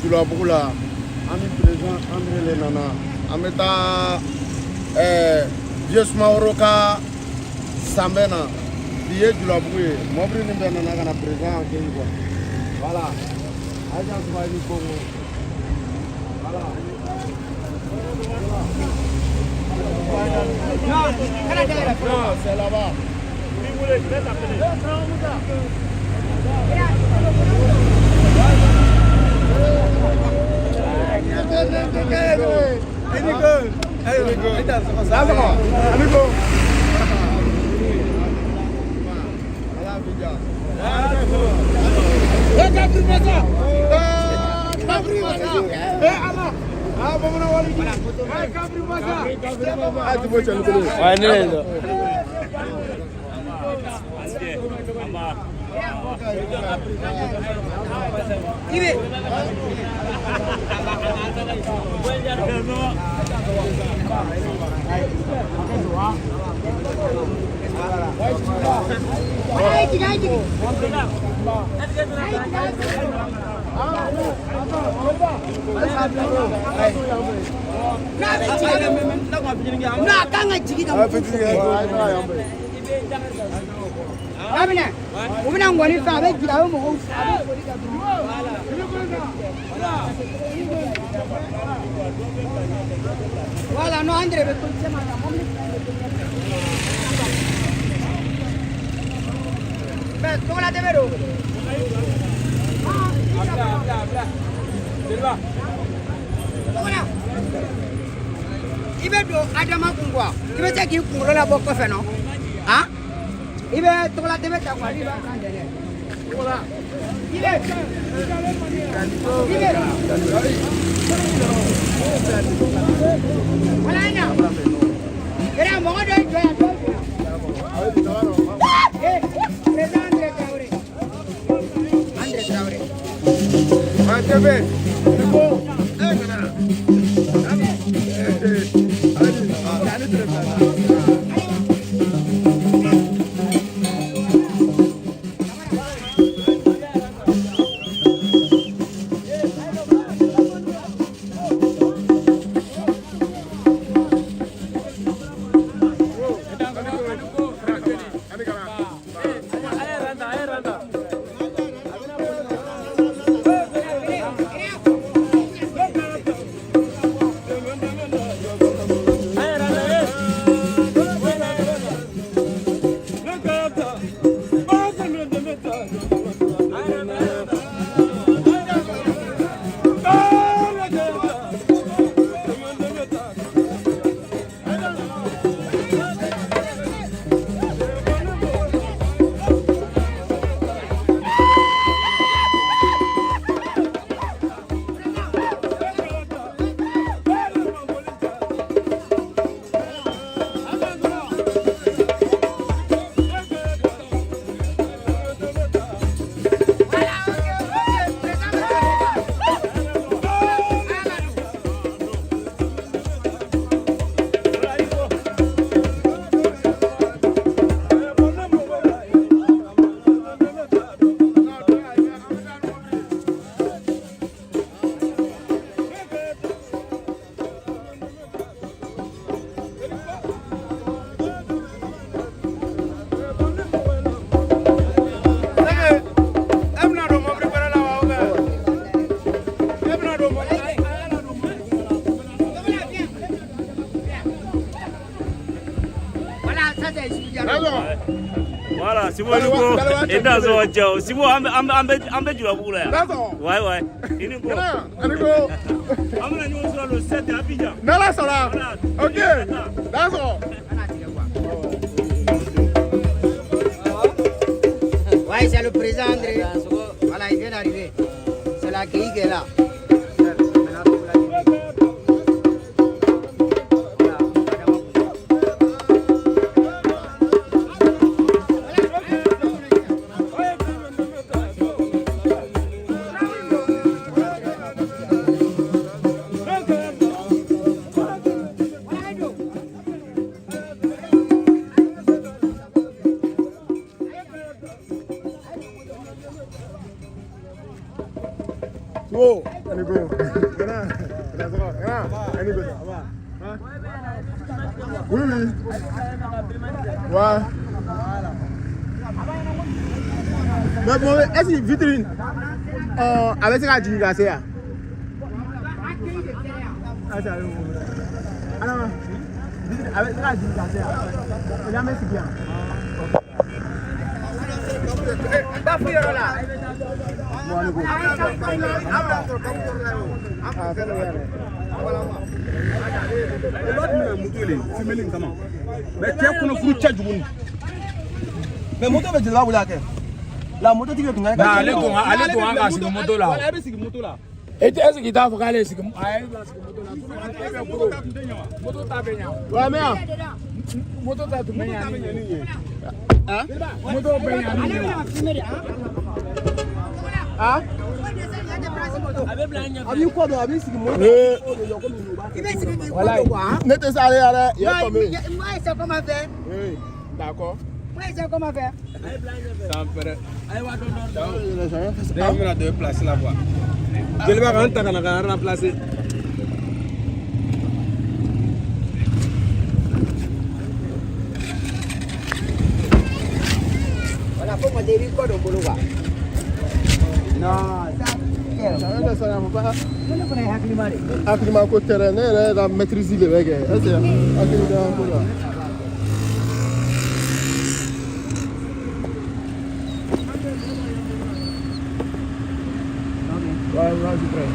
Julabugu la, an ni président André le nana. An bɛ taa Vieux Sumaworo ka sanbɛn na. Bi ye Julabugu ye, mɔbili nin bɛɛ nana ka na président accueillir quoi. Voilà. Aïcha Soumaïli Kongo. Voilà. Non, c'est là-bas. N'a kan ka jigin ka daminɛ, u bɛna ŋɔni fɛn, a bɛ jigin, a bɛ mɔgɔw, a bɛ foli kɛ dɔrɔn. Voilà, non, André bɛ to cɛma kan, mobili fila bɛ to ɲɛfɛ. Mais Togola tɛ bɛ don. Togola. I bɛ don Adama kun quoi, i bɛ se k'i kunkolo labɔ kɔfɛ nɔ, han? I bɛ Togola tɛ bɛ ta quoi, n'i b'a kan dɛ. I bɛ. I bɛ. Wala ina. Ira mɔgɔ dɔ jɔ yan, dɔ jɔ yan. Eh, président André Traoré. André Traoré. Voilà, ok, ok, président bɛ taa. Voilà, ça c'est Issou Diallo. Voilà, Sibo i ni ko i da sɔn cɛw. Sibo, an bɛ an bɛ an bɛ an bɛ Julabugu la yan. Ouais ouais. I ni ko. An bɛna ɲɔgɔn sɔrɔ le 7 Abidjan. N'Ala sɔnna. Voilà. Ok. D'accord. Ouais, c'est le président André. Voilà, il vient d'arriver. C'est la grille qui est là. Voilà, Adama. Voilà, Edo. Wo. Ani ko. Gana. Gana. Ani ko. Oui, oui. Ouais. Mais bon, est-ce que vitrine a bɛ se ka jigin ka se yan? Adama, vitrine a bɛ se ka jigin ka se yan? An bɛ sigi yan. Ba f'u yɔrɔ la. I b'a tun bɛ moto le femelle in kama. Mais cɛ kɔnɔ furu cɛ jugu ni. Mais moto bɛ jeliba wuli a kɛ. La moto tigi tun ka Mais ale tun kan ka sigi moto la. Wala, e bɛ sigi moto la. E tɛ est ce que i t'a fɔ k'ale sigi a ye la sigi moto la. E bɛ bolo moto ta bɛ ɲa. Wa mais yan. Moto ta tun bɛ ɲa ni ye. Moto bɛ ɲa ni Ale ye. bɛna filmer de han. Ah? A A b'i kɔ don, a b'i sigi moto la. I bɛ sigi k'i kɔ don quoi han. Ne tɛ s'ale la dɛ. I y'a faamu. Moi, je sais comment faire. Oui, d'accord. Moi, je sais comment faire. Ne bɛna don place la quoi. Jeliba k'an ta ka na k'an remplacer. Voilà, faut monter i b'i kɔ don bolo quoi. Non, ça. Ne fana ye hakilima de ye. Hakilima ko tɛ dɛ, ne yɛrɛ ka maîtrise de bɛ kɛ. Est ce que hakilima ko la. Ouais, ouais, je suis prêt.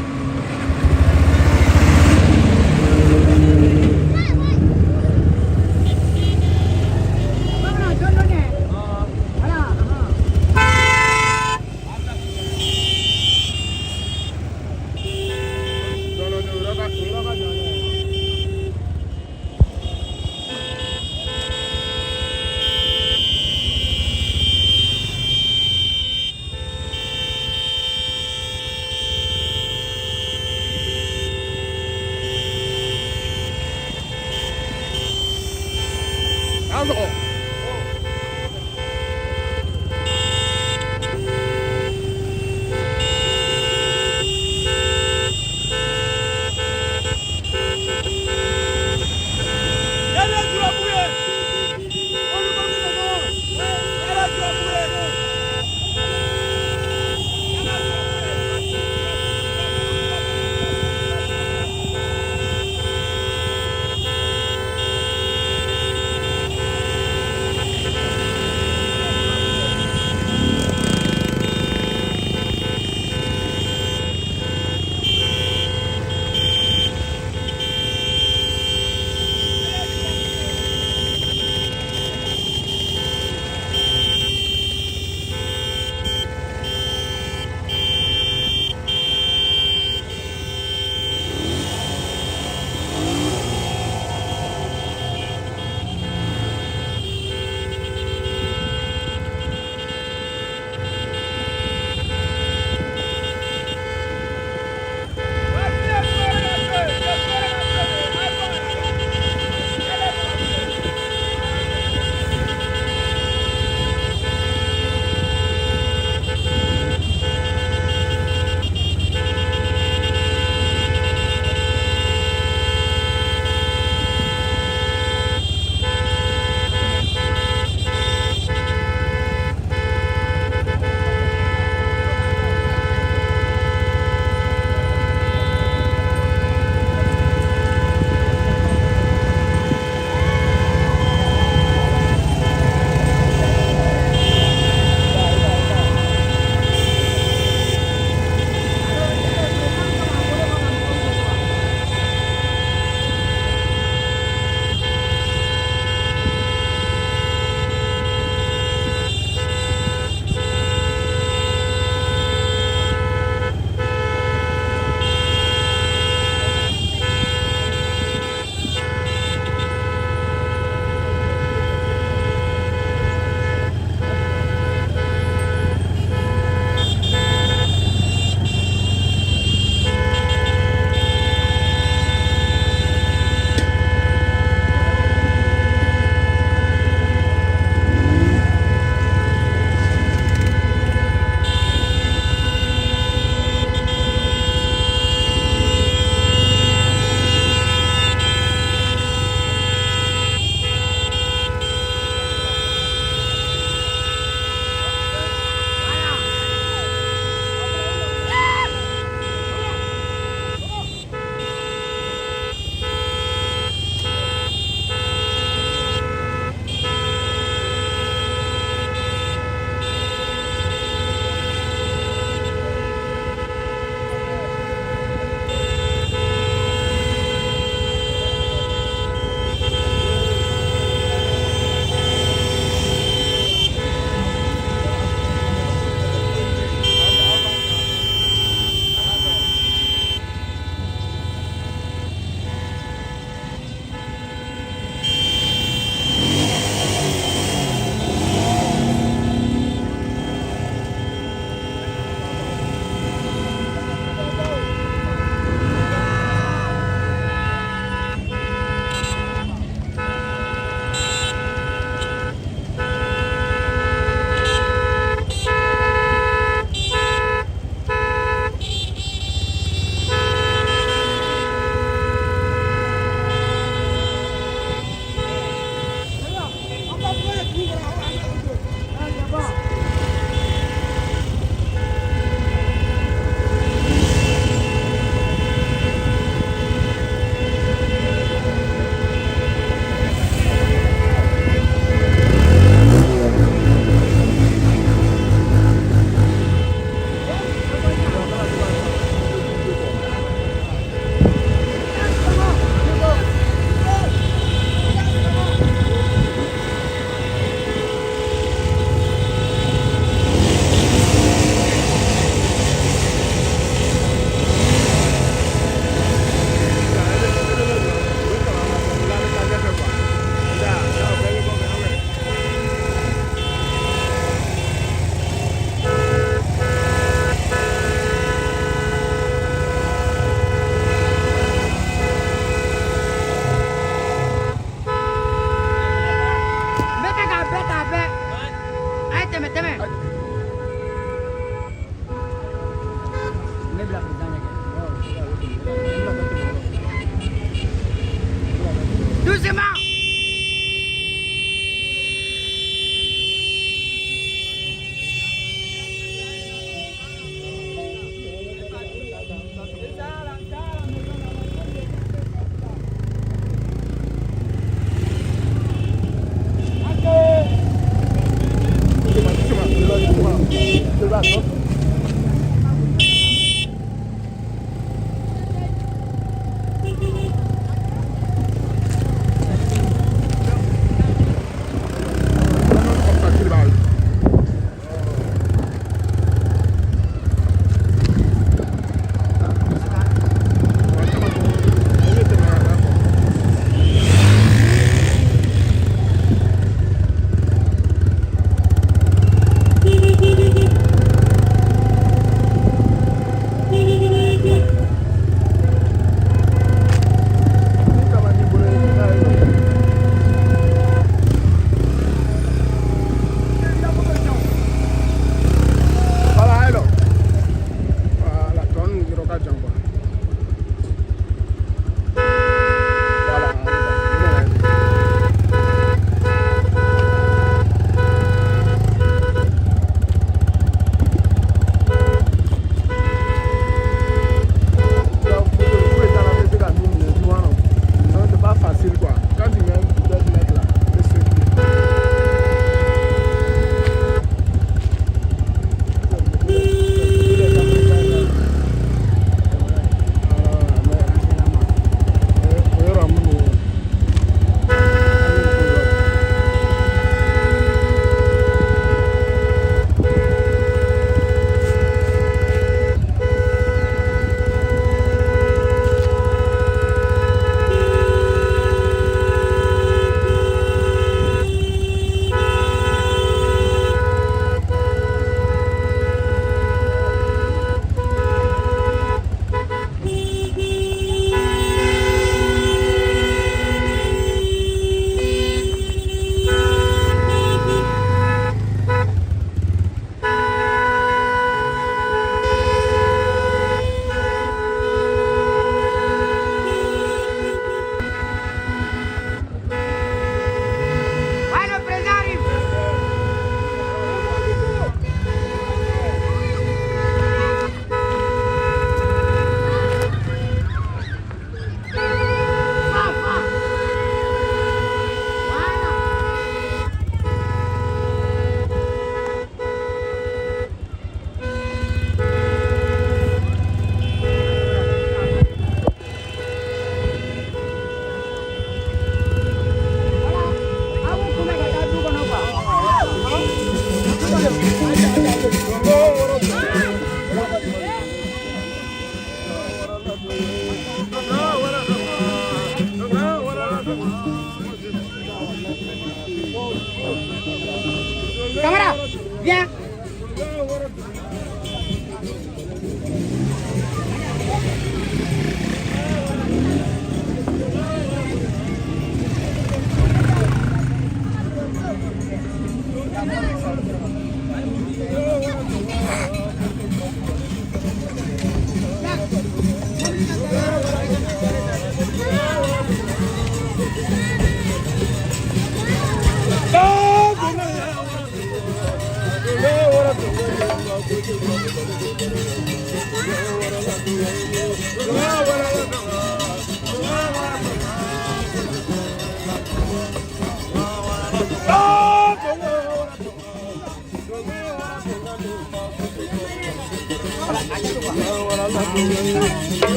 Bamanan dɔɔni dɔɔni. Voilà. Non, non, non, o yɔrɔ ka jan dɛ.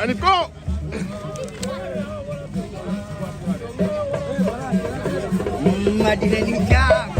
Nico. Yeah!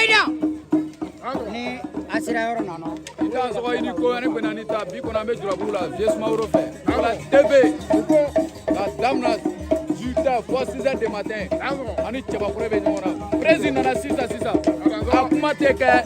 Président ni a sera yɔrɔ nana. I t'a sɔgɔ i ni ko ani gbɛnna ni ta bi kɔnɔ an bɛ Julabugu la Vieux Sumaworo fɛ. Tɔgɔla TV ka daminɛ 18 heures fɔ 6 heures du matin. Ani cɛbakɔrɔ bɛ ɲɔgɔn na. Président nana sisan sisan. A kuma tɛ kɛ.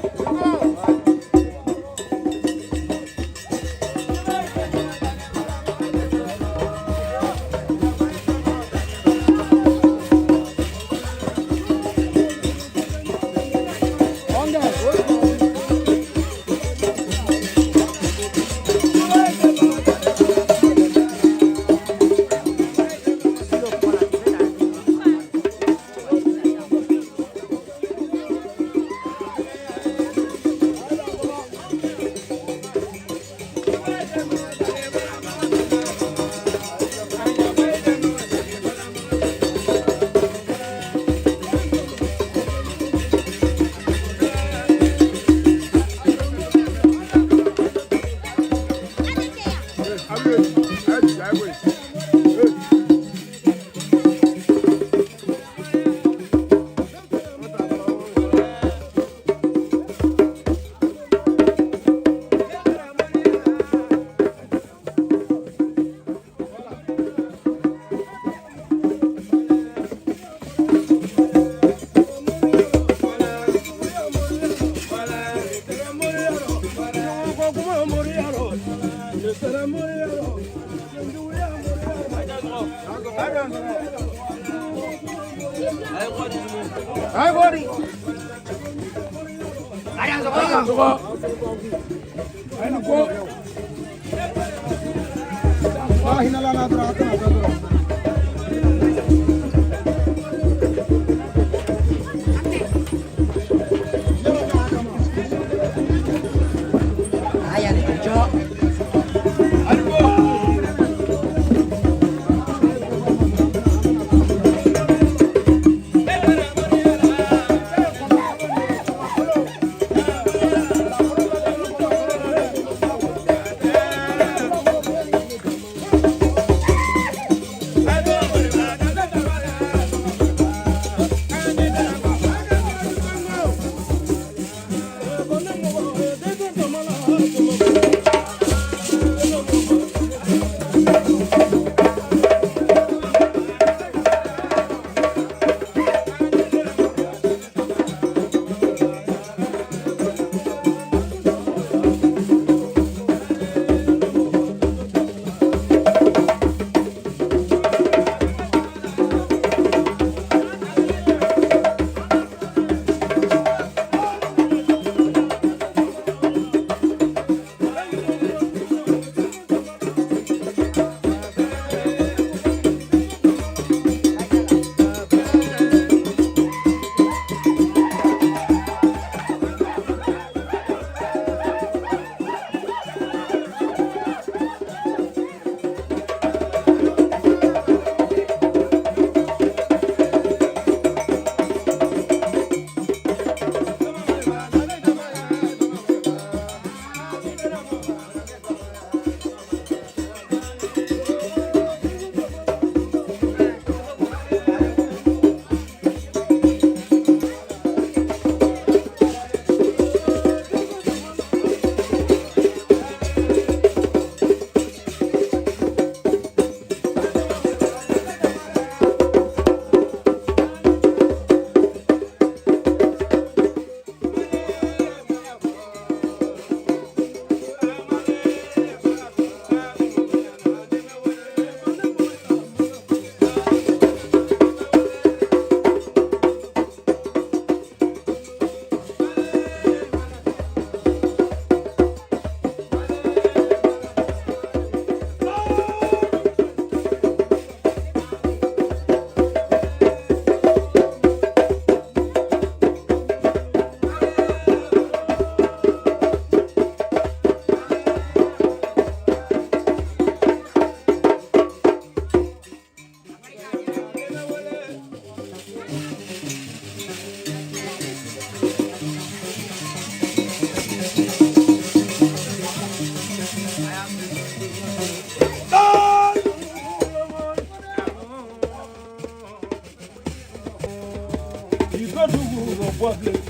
bɔ bilen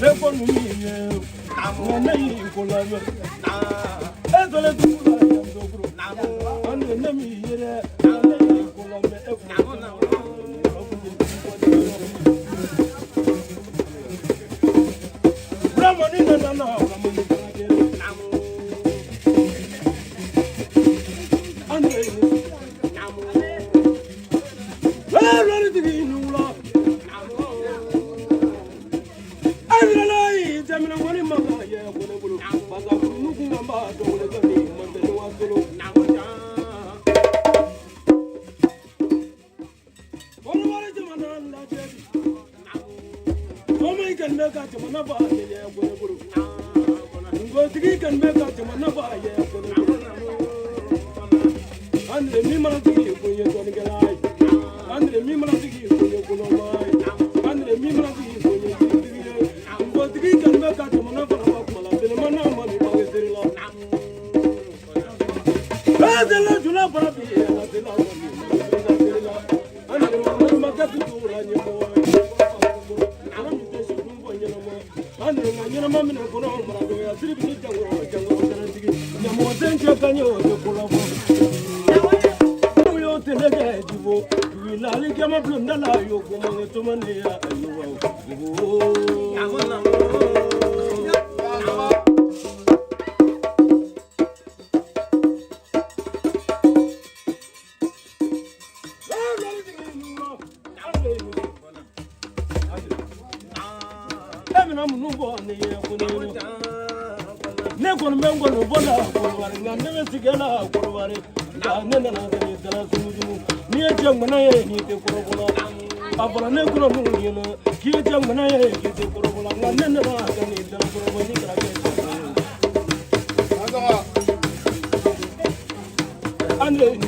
ne ko ninnu ye nka ne y'i ko lamɛn e sɔrɔ dugu la yan dɔgɔkuru an ne m'i ye dɛ ne y'i ko lamɛn e ko Ramani nana na Ramani kɛra an ne